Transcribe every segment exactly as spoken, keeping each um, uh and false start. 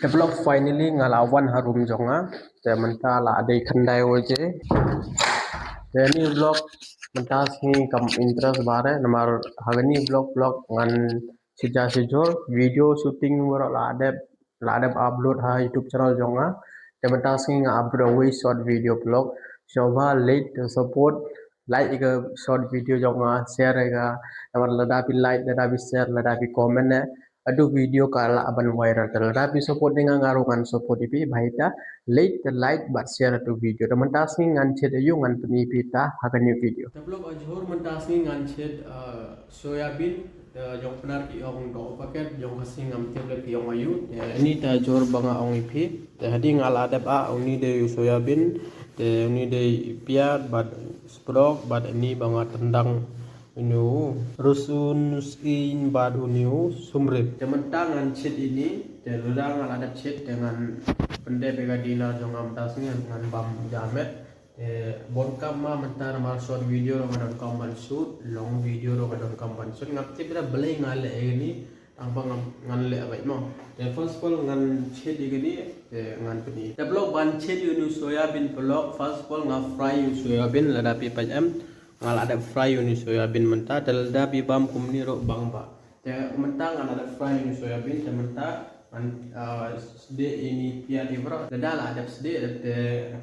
Te vlog, finally nga la wan ha room jong nga. Te mynta la dei khyndai baje. Te uni vlog mynta sngi kam interest bha re namar ha kani vlog vlog ngan shu ja shu jur video shooting baroh la dep la dep upload ha YouTube channel jong nga. Te mynta sngi nga upload wei short video vlog. Sngewbha leit to support, like ïa ka short video jong nga, share ïa ka. Namar lada phi like, lada phi share, lada phi comment ne, adu video ka lah ban viral. Te lada phi support ïa nga, nga ruh ngan support ïa phi. Bha ïa ta, leit to like bad share ïa tu video. Te mynta sngi ngan shet ïa u, ngan pyni ïa phi ta ha kani ka video. Te vlog, ha jhur mynta sngi ngan shet, uh, soyabean, te jong Pnar ki ong doh packet, jong Khasi ngam tip lei ki ong aïu. Te uni te ha jhur ba nga ong ïa phi. Te hadien nga la dep ah, uni dei u soyabean, te uni dei piat bad spdok bad uni ba nga tyndang, uni u rsun, syiñ bad uni u sumrit. Te mynta ngan shet ïa ini, te lada nga la dep shet te ngan pyndep ïa ka dinner jong nga mynta sngi, ngan bam jamet. Te bun kam ma mynta namar short video ruh nga donkam ban shoot, long video ruh nga donkam ban shoot. Ngam tip da balei nga leh ïa kani, tang ba ngan leh beit mo. Te first of all ngan shet ïa kani, te ngan pyni. Te vlog, ban shet ïa uni u soyabean vlog, first of all nga fry ïa u soyabean, lada phi peit em, nga la dep fry ïa uni u soyabean mynta, te lada phi bam kumne ruh bang bha. Te mynta nga la dep fry ïa uni u soyabean, te mynta ngan, uh, sdeh ïa ini piat ïa baroh. Lada la dep sdeh te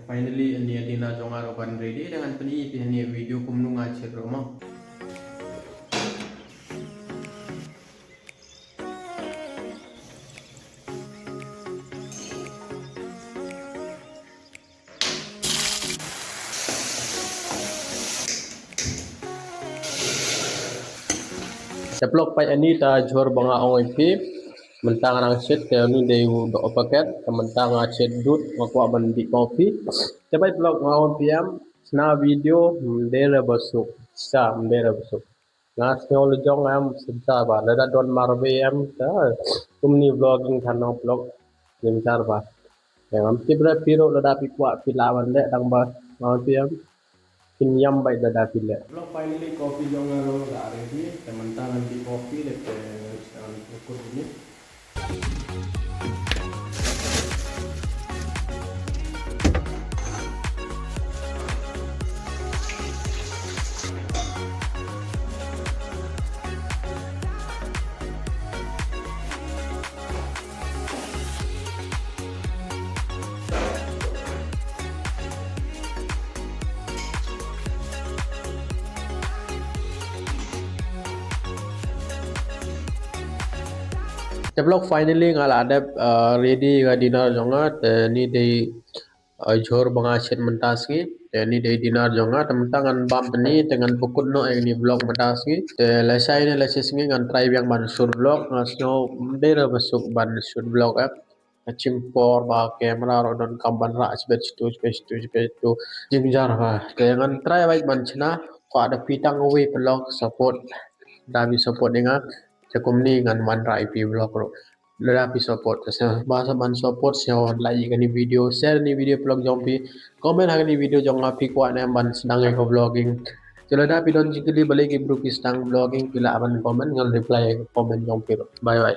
finally uni ka dinner jong nga ruh kan ready, te ngan pyni ïa phi ha uni ka video kumno nga shet ruh mo. Te vlog, peit uni te ha jhur ba nga ong ïa phi. Mynta nga nang shet, te uni dei u doh packet, te mynta nga shet dud, nga kwah ban dih coffee. Te peit vlog, nga ong ïa phi em, shna video ym dei re ba suk, sa ym dei re ba suk. Nga sngew la jong em, synshar bha, lada don marwei em, te kumne vlogging than nong vlog, synshar bha. Te ngam tip re phi ruh lada phi kwah phi lah ban leh, tang ba nga ong ïa phi em, phin ïam beit lada phi leh. Vlog, finally coffee jong nga ruh la ready, te mynta ngan dih coffee, te ngan kut ïa ini. Te vlog, finally nga la dep, uh, ready ïa ka dinner jong nga, te uni dei, uh, jhur ba nga shet mynta sngi, te uni dei dinner jong nga, te mynta ngan bam pyni, te ngan pynkut noh ïa kani ka vlog mynta sngi, te lashai ne lashisngi ngan try biang ban shoot vlog, nga sngew ym dei re ba suk ban shoot vlog em. Ka shim por ba camera ruh donkam ban rah shibit shitu, shibit shitu, shibit shitu. Jynjar bha. Te ngan try beit ban shna. Kwah da phi tang uwei vlog support. Da phi support ïa nga, te kumne ngan wanrah ïa phi vlog ruh. Lada phi support, te sngewbha sa ban support, sngewbha like ïa kani ka video, share ïa kani ka video vlog jong phi. Comment ha kani ka video jong nga, phi kwah ne em ban sdang ïa ka vlogging. Te lada phi don jingkylli balei ki briew ki sdang vlogging, phi lah ban comment, ngan reply ïa ka comment jong phi ruh. Bye bye.